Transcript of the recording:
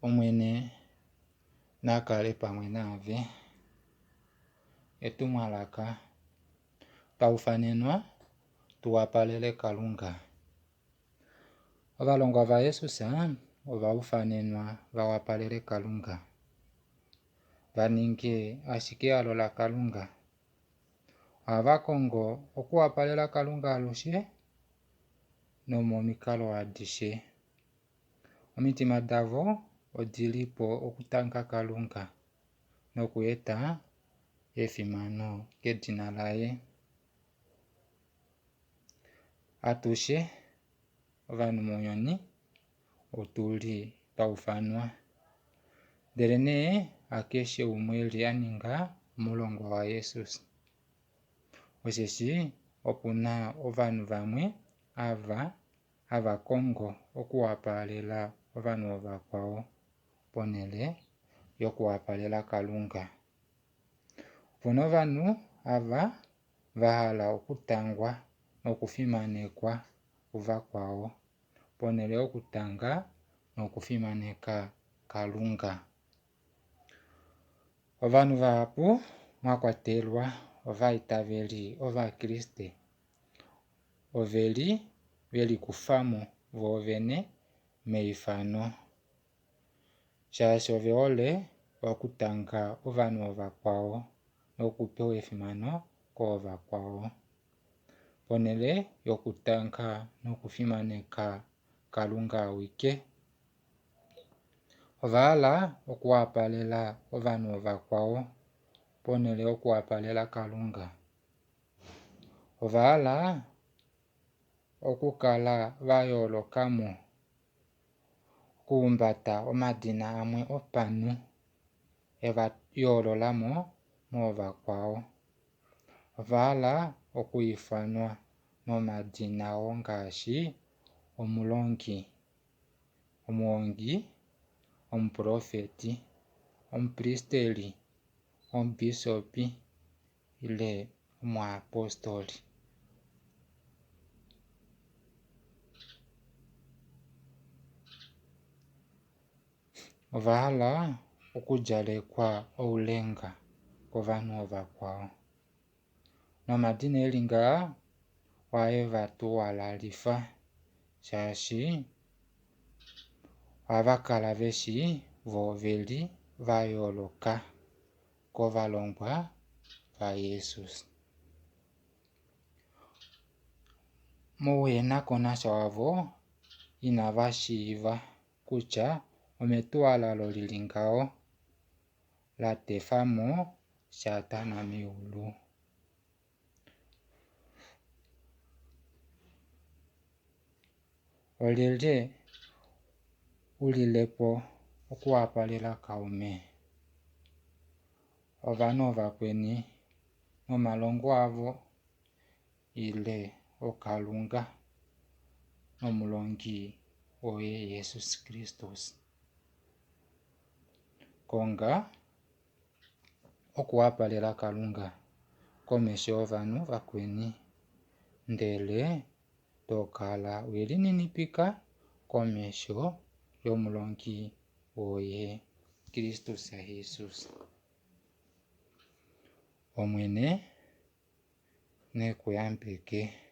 Omwene na kale pamwe naave. Etumwalaka twa ufanenwa tu wapalele Kalunga. Ovalongwa vaJesus ova ufanenwa va wapalele Kalunga, va ninge ashike ehalo laKalunga. Ohava kongo okuwapalela Kalunga alushe nomomikalo adishe. Omitima davo odi li po okutanga Kalunga nokweeta efimano kedina laye. Atushe ovanhu mounyuni otu li twa ufanwa, ndelenee hakeshe umwe e li a ninga omulongwa waJesus. Osheshi opu na ovanhu vamwe ava hava kongo okuwapalela ovanhu ovakwao ponhele yokuwapalela Kalunga. Opu na ovanhu ava va hala okutangwa nokufimanekwa kuvakwao ponhele yokutanga nokufimaneka Kalunga. Ovanhu vahapu mwa kwatelwa ovaitaveli Ovakriste ove li ve likufa mo voovene meifano shaashi ove hole okutanga ovanhu ovakwao nokupewa efimano koovakwao ponhele yokutanga nokufimaneka Kalunga awike. Ova hala okuwapalela ovanhu ovakwao ponhele yokuwapalela Kalunga. Ova hala okukala va yooloka mo, okuhumbata omadina amwe opanhu e va yoolola mo moovakwao. Ova hala okwiifanwa nomadina oo ngaashi omulongi, omuhongi, omuprofeti, omupristeli, omubisofi ile omuyapostoli. Ova hala okudjalekwa oulenga kovanhu ovakwao. Nomadina e li ngaha ohae va tuwalalifa shaashi ohava kala ve shii vo ove li va yooloka kovalongwa vaJesus. Mouhenakonasha wavo inava shiiva kutya ometuwalalo li li ngaho la tefa mo Satana meulu. Olyelye u lile po okuwapalela kaume, ovanhu ovakweni nomalongo avo ile oKalunga nomulongi woye Jesus Kristus? Konga okuwapalela Kalunga komesho yovanhu vakweni, ndele to kala we lininipika komesho yomulongi woye Kristus Jesus. Omwene ne ku yambeke.